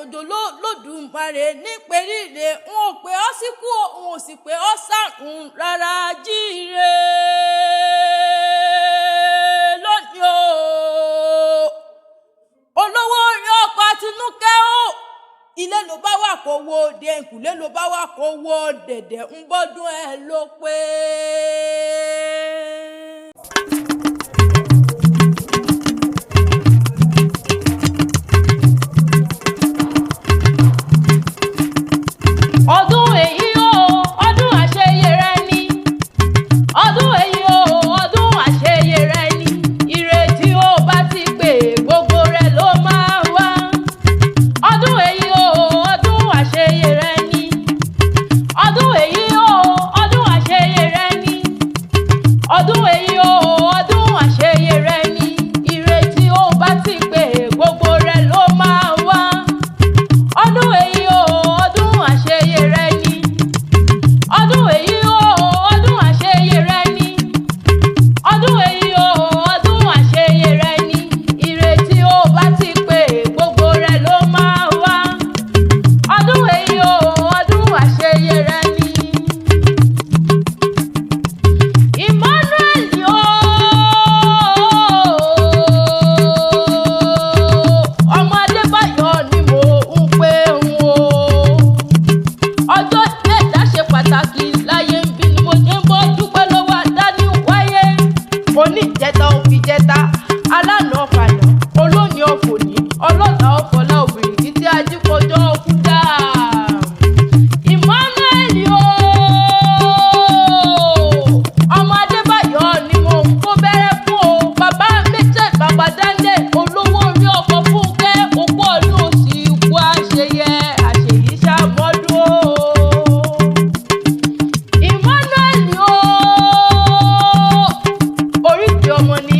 Òjò lÓdùmarè níperíre, n ò pè ọ́ síkú o, n ò sì pè ọ́ sàrùn rárá. Jíire lónìí o, olówó orí ọkọ̀ Àtinúkẹ́ o, ilé ló bá wà kó wo òde, ẹ̀kúlé ló bá wà kó wo dẹ̀dẹ̀, ń bọ́dún ẹ ló pé. Ọdún èyí o, ọdún àṣeyẹ rẹ ni. Ọdún èyí o, ọdún àṣeyẹ rẹ ni. Ìrètí ó bá ti pè, gbogbo rẹ ló máa wá. Ọdún èyí o, ọdún àṣeyẹ rẹ ni. Ọdún èyí o, ọdún àṣeyẹ rẹ ni. Ọdún èyí o, ọdún àṣeyẹ rẹ ni. Ìrètí ó bá ti pè, gbogbo rẹ ló máa wá. Ọdún èyí o, ọdún àṣeyẹ rẹ ni. Ọdún èyí o, ọdún àṣeyẹ rẹ ni. Ọdún èyí o, ọdún àṣeyẹ rẹ ni. Ìrètí ó bá ti pè, gbogbo rẹ ló máa wá. Ọdún èyí o, ọdún àṣeyẹ rẹ ni. Emmanuel o, ọmọ Adébáyọ̀ ni mò ń pè ń o. Ọjọ́ tí ẹ̀dá ṣe pàtàkì láyé ń bí ni mo ṣe ń bọ́ dúpẹ́ lọ́wọ́ àdáni wáyé. Oníjẹta òfìjẹta, alánà ọ̀fànà, olóyìn ọ̀fòní, ọlọ́ta ọ̀fọ̀lá, obìnrin títí ajíkọjọ́ ọkú dáa. Emmanuel o, ọmọ Adébáyọ̀ ni mò ń kó bẹ́rẹ́ fún o. Bàbá méjèèjì, bàbá Daniel, olówó orí ọkọ̀ Fúnkẹ́, òkú ọdún òsì ikú àṣeyẹ àṣeyí ṣàmọ́dún o. Emmanuel o, oríkì ọmọ ni.